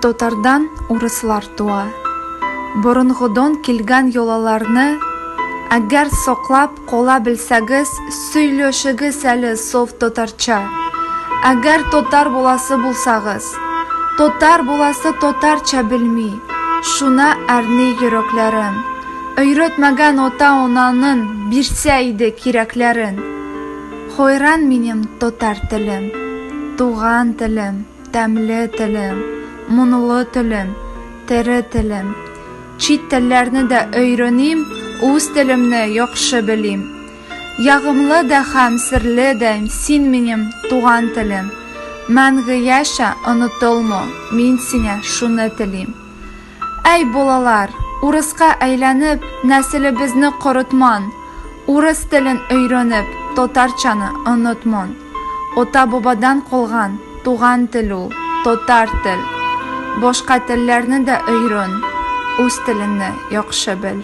Татардан урыслар туа. Борынгыдан килгән йолаларны әгәр саклап кала белсәгез, сөйләшегез әле саф татарча. Әгәр татар баласы булсагыз. Татар баласы татарча белми, шуна әрни йөрәкләрем. Өйрәтмәгән ата-ананын бирсә иде кирәкләрен. Хайран минем татар телем, туган телем. Тәмле телем, моңлы телем, тере телем. Чит телләрне дә өйрәним, үз телемне яхшы белим. Ягымлы да һәм серле дә син минем туган телем. Мәңге яшә, онытылма, мин сиңа шуны телим. Әй, балалар, урыска әйләнеп, нәселебезне корытман, урыс телен өйрәнеп, татарчаны онытман. Ата-бабадан калган туган тел ул, татар тел. Башка телләрне дә өйрән, үз телеңне яхшы бел.